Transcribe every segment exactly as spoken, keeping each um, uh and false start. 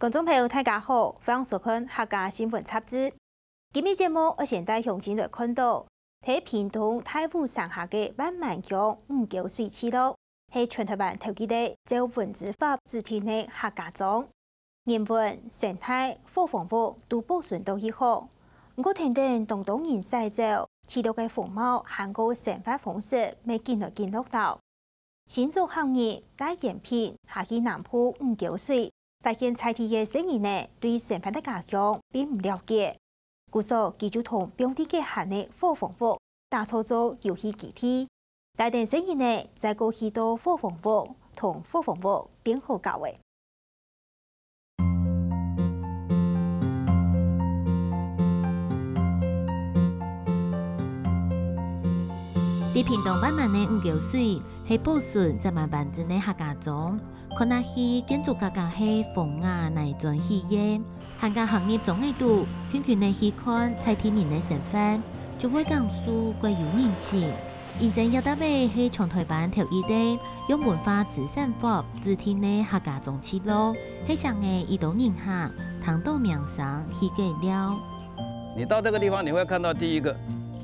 觀眾朋友，大家好，歡迎收看客家新聞雜誌。今日節目，愛先帶鄉親來看到，在屏東大武山下个萬巒鄉五溝水聚落，係全臺灣頭一个照文資法指定个客家庄。人文、生態、伙房屋都保存到異好，毋過跈等當多人徙走，聚落个風貌還過生活方式乜緊來緊落敨。 新竹客人戴延平下去南部五溝水，發現在地个細人仔對生活个家鄉並毋了解，故所佢就同放在該下个伙房屋打造做遊戲基地，帶等細人仔再過去到伙房屋，同伙房屋變好搞个。 在屏東萬巒个五溝水，係保存正蠻完整个客家庄。看下去，建築價格係風雅泥磚起个，還加行入庄仔肚，近近仔去看在地人个生活，就會感受蓋有人情。 因為這搭位係全臺灣頭一个用文化資產法指定个客家庄聚落，係上个已多人客，聽到名聲去該尞。你到這個地方，你會看到第一個，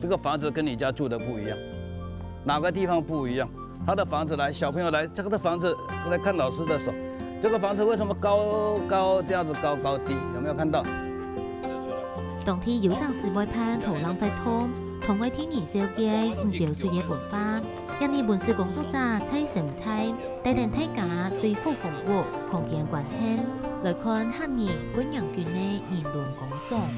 這個房子跟你家住的不一樣。哪個地方不一樣？他的房子來，小朋友來，這個的房子來看老師的手，這個房子為什麼高高這樣子高高低？有沒有看到？ 當地有城市會辦導覽活動，同外地人紹介五溝水个文化。這日文史工作者蔡成泰帶等大家對伙房屋空間觀察，來看客人過年günn个人文工廠。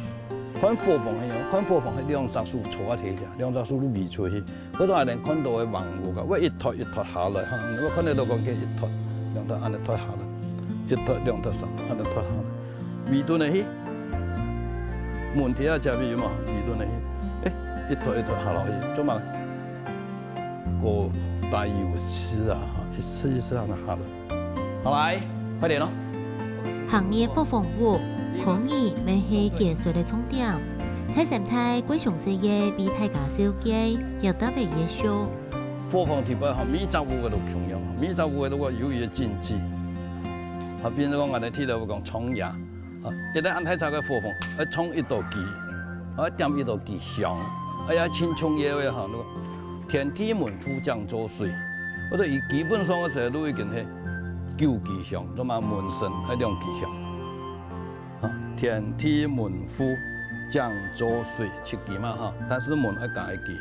看伙房係樣，看伙房係兩隻手坐啊地下，兩隻手都伸出去。 該種恁樣看到个橫屋啊，會一垤一垤下來哈，你會看得到講佢一垤、兩垤恁樣垤下來，一垤、兩垤、三垤恁樣垤下來。圍等仔去，門底下這位有無？圍等仔去，欸，一垤一垤下落去，做麼个？過大約有一尺啊，一尺一尺恁樣下來。 好，來，快點咯。行入伙房屋，可能乜係解說个重點。蔡成泰過詳細个為大家紹介，這搭位个小。伙房底背吼，每隻屋个都共樣，每隻屋个都有佢个禁忌。啊，比如講，𠊎等地頭講床下， 啊，一個恁大隻个伙房，愛床一道枝，愛點一道枝香，哎呀，親像个吼，天地門戶井棗水，或者佢基本上个時候都已經係九枝香，做麼个門神愛兩枝香？啊，天地門戶井棗水七枝嘛哈，但是門愛加一枝。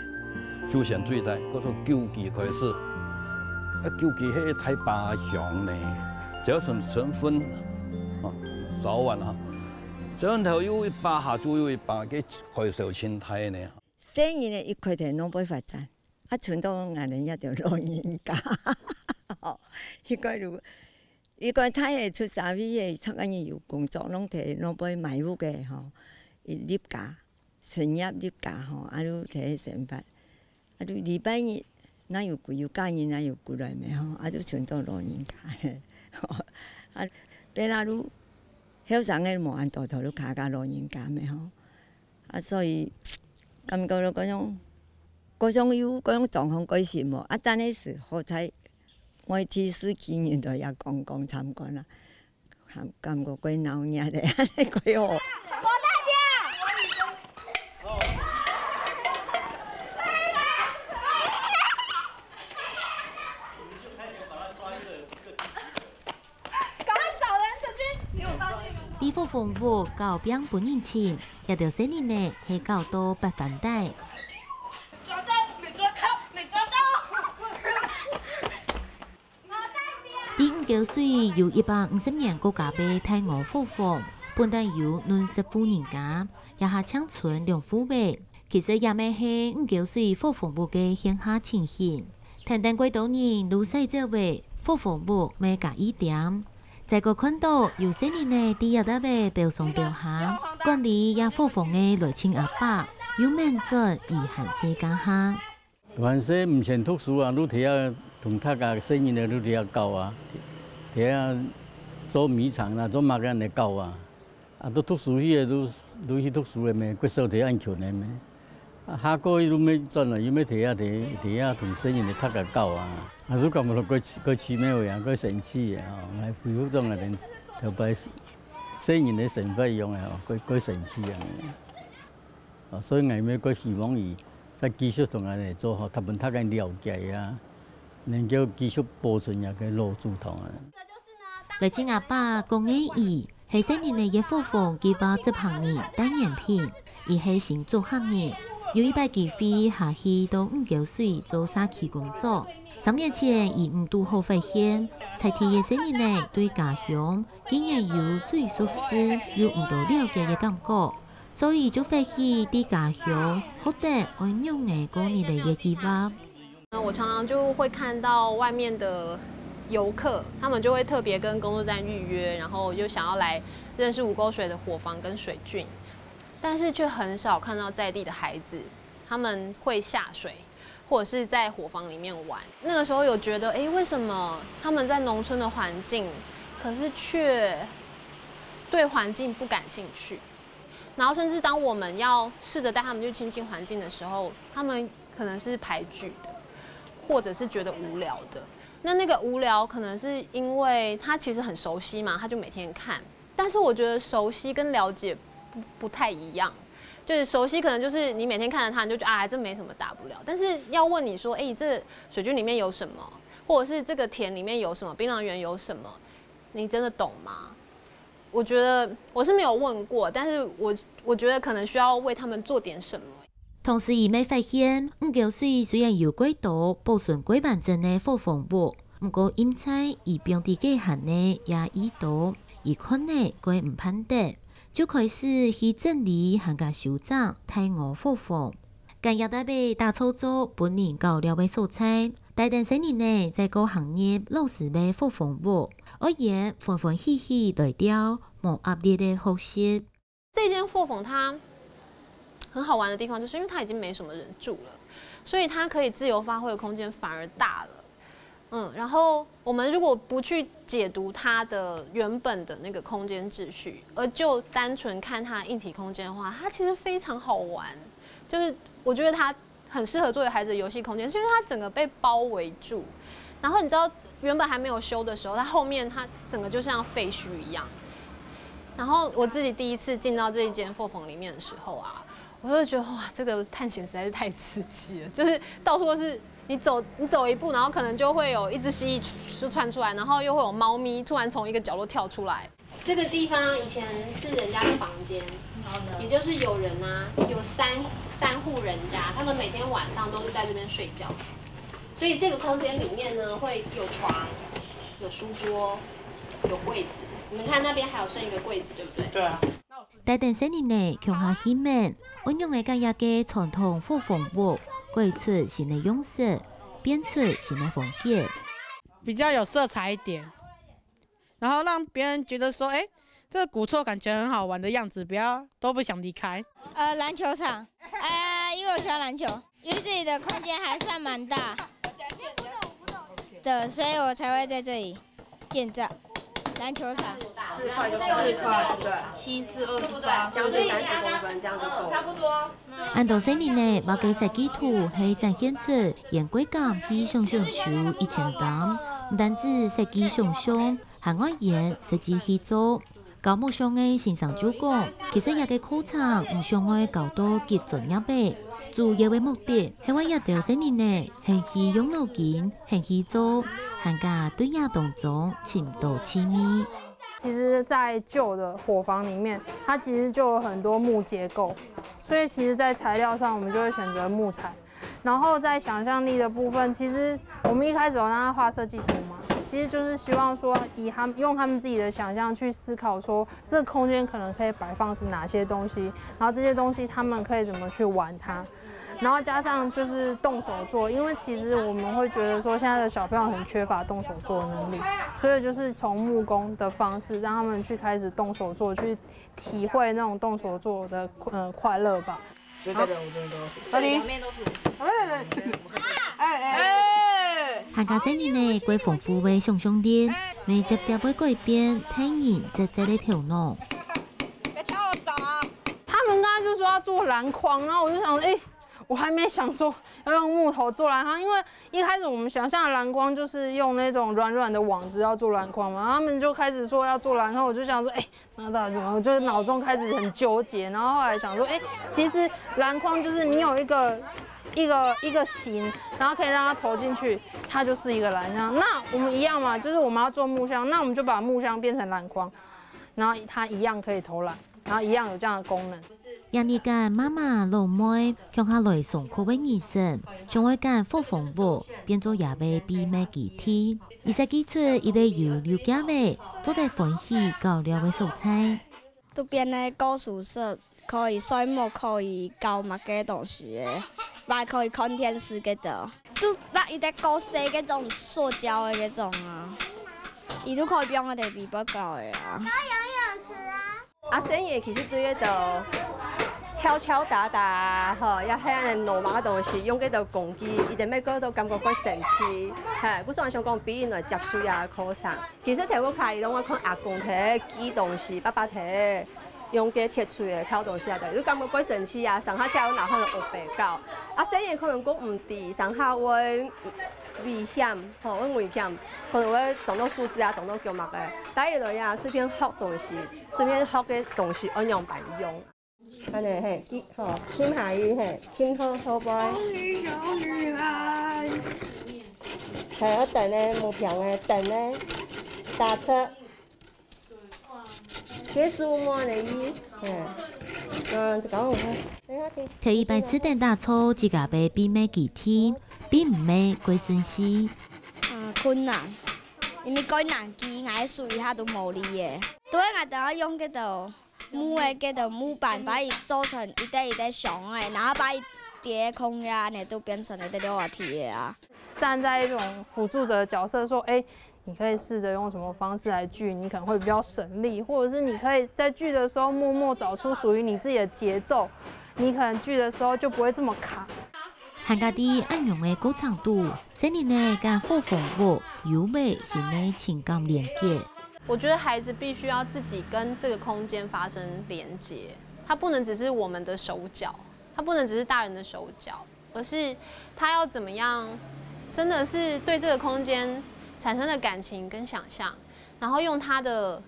祖先最大，故所九枝開始。啊，九枝係一大把香呢，只要成，成分，啊，早晚哈，只要頭有一把，下晝有一把，該開銷盡大呢。細人仔一開頭攏會發展，啊，賰到𠊎等這兜老人家，吼，應該如，應該大个出社會个，逐個人有工作，攏提，攏會買屋个吼，一立家。 成業立家吼，啊，就提去生活，啊，就禮拜日，若有幾，有假日，若有幾來咩吼，啊，就賰到老人家咧，吼，啊，變啊，就後生个無恁多，頭就較加老人家咩吼，啊，所以感覺到該種，該種有該種狀況改善無，啊，但係好在外地市區人都也講講參觀啦。 感，感覺怪鬧熱个，恁呢怪哦。趕快掃人出去！你有發現嗎？在伙房屋搞拚分人尋，這兜細人仔係搞到八番底。抓到，沒抓到，沒抓到！ 在五溝水有一百五十年過加个大鵝伙房，本來有二十戶人家，這下淨賰兩戶仔。其實這乜係五溝水伙房屋个現下情形。跈等幾多人都徙走个，伙房屋乜加一點。再過看到有細人仔在這搭位飆上飆下，管理這伙房个來尋阿伯，又愐轉佢還細該下。 還細毋曾讀書啊，就在這同大家細人仔就在這搞啊，在這做米廠啊，做麼个恁呢搞啊。啊，都讀書去个，就，就去讀書个咩，國小在這恁近个咩。啊，下過去就毋轉了，又毋在這，在，在這同細人仔大家搞啊。啊，就感覺到蓋奇，蓋奇妙个啊，蓋神奇个啊，來恢復轉來頭擺時，細人个生活樣个吼，過過神奇樣个。啊，所以𠊎乜過希望佢再繼續同𠊎來做吼，他們大概了解啊，能夠繼續保存這個老祖堂啊。來自阿爸講个，佢係細人仔个伙房計畫執行人單元品，佢係新竹客人，有一擺機會下去到五溝水做社區工作。三年前，佢毋堵好發現，在地个細人仔對家鄉 竟然有最熟悉又毋多了解个感覺，所以就發起在家鄉學得愛仰仔過日仔个計畫。我常常就會看到外面的遊客，他們就會特別跟工作站預約，然後就想要來認識吳溝水的伙房跟水圳，但是卻很少看到在地的孩子，他們會下水，或者是在伙房裡面玩。那個時候有覺得，誒，為什麼他們在農村的環境，可是卻對環境不感興趣？然後甚至當我們要試著帶他們去親近環境的時候，他們可能是排拒的，或者是覺得無聊的。那那個無聊可能是因為他其實很熟悉嘛，他就每天看。但是我覺得熟悉跟了解不不太一樣，就是熟悉可能就是你每天看着它，你就觉得啊，这没什么大不了。但是要问你说，哎，这水圳里面有什么，或者是这个田里面有什么，槟榔园有什么，你真的懂吗？我觉得我是没有问过，但是我我觉得可能需要为他们做点什么。同時，佢乜發現，五溝水雖然有蓋多保存蓋完整个伙房屋，毋過因在佢放在該閒个也已多，佢看了蓋毋盼得，就開始去整理還加修整大屋伙房。該也特別打造做分人搞尞个所在，帶等細人仔再過行入老式个伙房屋，愛佢歡歡喜喜來尞，無壓力个學習。 这间伙房它很好玩的地方，就是因为它已经没什么人住了，所以它可以自由发挥的空间反而大了。嗯，然后我们如果不去解读它的原本的那个空间秩序，而就单纯看它的硬体空间的话，它其实非常好玩。就是我觉得它很适合作为孩子的游戏空间，是因为它整个被包围住。然后你知道，原本还没有修的时候，它后面它整个就像废墟一样。然后我自己第一次进到这一间伙房里面的时候啊，我就觉得哇，这个探险实在是太刺激了，就是到处都是。你走，你走一步，然后可能就会有一只蜥蜴就窜出来，然后又会有猫咪突然从一个角落跳出来。这个地方以前是人家的房间，也就是有人啊，有三三户人家，他们每天晚上都是在这边睡觉，所以这个空间里面呢会有床、有书桌、有柜子。你们看那边还有剩一个柜子，对不对？对啊。 帶等細人仔共下去問，仰仔个將這个傳統伙房屋改出新个樣式，變出新个風格。比较有色彩一点，然后让别人觉得说，哎，这个古厝感觉很好玩的样子，不要都不想离开。呃，篮球场，呃，因为我喜欢篮球，因为这里的空间还算蛮大的，所以我才会在这里建造篮球场。四块就够了，四块，对，七四二十八，将近三十公分，这样就够了。恁多細人仔畫个設計圖係展現出煙灰缸去想像出一千擔，毋單止設計想像，還愛煙實際去做。教木匠个先生就講，其實這个課程毋想愛教到極專業个，主要个目的係愛這兜細人仔肯去用腦筋，肯去做，還加對這當中尋到趣味。 其实，在旧的伙房里面，它其实就有很多木结构，所以其实，在材料上我们就会选择木材。然后在想象力的部分，其实我们一开始有让他画设计图嘛，其实就是希望说，以他们用他们自己的想象去思考说，这个空间可能可以摆放是哪些东西，然后这些东西他们可以怎么去玩它。 然后加上就是动手做，因为其实我们会觉得说现在的小朋友很缺乏动手做的能力，所以就是从木工的方式让他们去开始动手做，去体会那种动手做的呃快乐吧。就代表我真的都要。哪里？客家細人仔个豐富个想像力，乜漸漸會改變大人細細个頭腦。他们刚刚就说要做篮筐，然后我就想，哎、我还没想说要用木头做篮筐，因为一开始我们想象的篮筐就是用那种软软的网子要做篮筐嘛，然后他们就开始说要做篮筐，我就想说，哎、那到底怎么？我就脑中开始很纠结，然后后来想说，哎、其实篮筐就是你有一个一个一个形，然后可以让它投进去，它就是一个篮筐。那我们一样嘛，就是我们要做木箱，那我们就把木箱变成篮筐，然后它一样可以投篮，然后一样有这样的功能。 這日間媽媽、老妹共下來上課个女生，想愛將伙房屋變做佢个秘密基地。佢設計出一個有溜架仔，做得歡喜搞尞个所在。這邊个故事室可以睡目，可以搞麼个東西个，還可以看電視个的。就畫一個較細个種塑膠个該種啊，佢就可以放个地方較高个啊。 啊，細人其實對該兜敲敲打打啊，吼，也係恁樣弄麼个東西，用該兜工具，佢等每個都感覺蓋生趣。嘿，故所想講，比佢來接觸這課程。其實在屋下，佢攏會看阿公在記東西，爸爸在用該鐵錘仔敲東西啊，就感覺蓋生趣啊，上下就有拿好个烏白搞。啊，細人可能講毋知，上下會危險。 吼，會危險，可能會撞到樹枝啊，撞到腳麼个。帶佢來啊，順便學東西，順便學个東西愛仰般用。恁樣嘿，記，吼，撳下去嘿，撳好後背。小女，小女孩。還有等呢，木片个等呢，打出。 結束嘛，你，嗯，嗯，搞我看，等下去。頭一擺試等打造自家个秘密基地，並毋係蓋順序。啊，困難，因為蓋難記，𠊎手一下都無力耶。對，𠊎等下用該兜木个該兜木板，把佢做成一垤一垤箱仔，然後把佢疊空呀，恁樣就變成一垤溜滑梯个啊。站在一種輔助者的角色，說，哎， 你可以試著用什麼方式來鋸，你可能會比較省力，或者是你可以在鋸的時候默默找出屬於你自己的節奏，你可能鋸的時候就不會這麼卡。還加在恁樣个過程肚，細人仔佮伙房屋有無新个情感連結？我覺得孩子必須要自己跟這個空間發生連結，它不能只是我們的手腳，它不能只是大人的手腳。 而是他要怎麼樣，真的是對這個空間產生了感情跟想像，然後用他的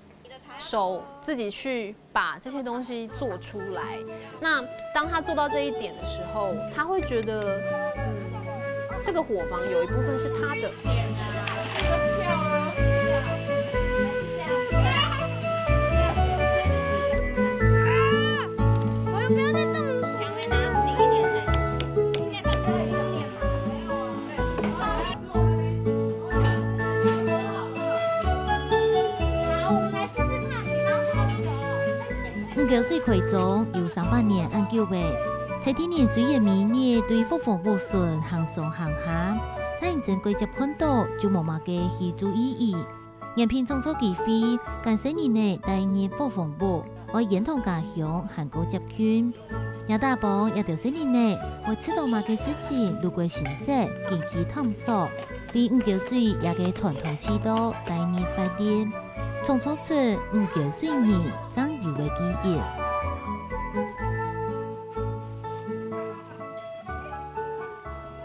手自己去把這些東西做出來。那當他做到這一點的時候，他會覺得，嗯，這個伙房有一部分是他的。 我又不要再动了。好，我們來試試看。五溝水開張有三百年恁久了，在地人雖然每日對伙房屋脣行上行下，在認真過接看到就無麼个去注意佢。 延平創造機會，將細人仔帶入伙房屋，愛遠離家鄉還過接近。這打幫這兜細人仔會試著麼个事情，透過新式經濟探索，對五溝水這個傳統制度帶入活力，創造出五溝水人正有个記憶。